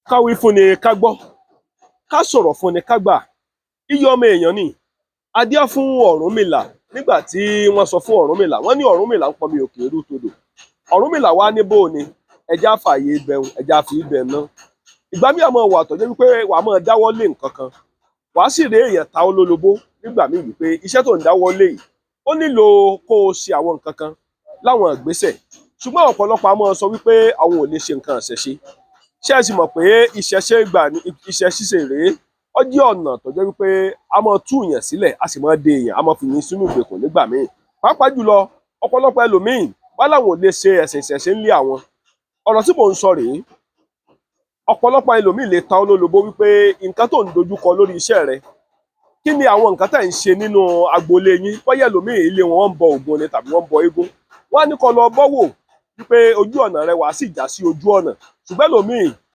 Ká wí fúnni ká gbọ́, ká sọ̀rọ̀ fúnni ká gbà, iyì ọmọ èèyàn ni. A dífá fún Ọ̀rúnmìlà nígbà tí wọ́n sọ fún Ọ̀rúnmìlà, wọ́n ní Ọ̀rúnmìlà ń pọnmi òkè rú todò. Ọ̀rúnmìlà wá ní bó ni ẹja fààyè ibẹ̀hùn, ẹja fi ibẹ̀ ná. Ìgbà míì àmọ́ wà tó jẹ́ wípé wàá máa dáwọ́ lé nǹkan kan, wàá sì rí èèyàn ta ọ́ lólobó nígbà míì wípé iṣẹ́ tó ń dáwọ́ lé yìí, ó nílò kó o ṣe àwọn nǹkan kan láwọn ìgbésẹ̀. Ṣùgbọ́n ọ̀pọ̀lọpọ̀ a máa sọ wípé àwọn ò lè ṣe nǹkan ìṣẹ̀ṣe. Ṣé ẹ sì mọ̀ pé ìṣẹ̀ṣe gbà ní iṣẹ́ ṣíṣe rèé, ó jẹ́ ọ̀nà tó jẹ́ wípé a máa tú èèyàn sílẹ̀, a sì máa de èèyàn, a máa fi yín sínú ìgbèkùn nígbà míì. Pàápàá jùlọ, ọ̀pọ̀lọpọ̀ ẹlòmíì wá láwọn ò lè ṣe ẹ̀sìn ìṣẹ̀ṣe ńlé àwọn. Ọ̀rọ̀ tí mò ń sọ rèé, ọ̀pọ̀lọpọ̀ ẹlòmíì lè ta ọ́ lólobó wípé nǹkan tó ń dojúkọ lórí iṣẹ́ rẹ, kí ni àwọn nǹkan tẹ̀ ń ṣe nínú agboolé yín? Bóyá ẹlòmíì ilé wọn, wọ́n ń bọ Ògún ni tàbí wọ́n ń bọ eégún. Wọ́n á ní kó lọ bọ́ wò wípé ojú ọ̀nà rẹ wàá sì já sí ojú ọ̀nà. Ṣùgbọ́n ẹlòmíì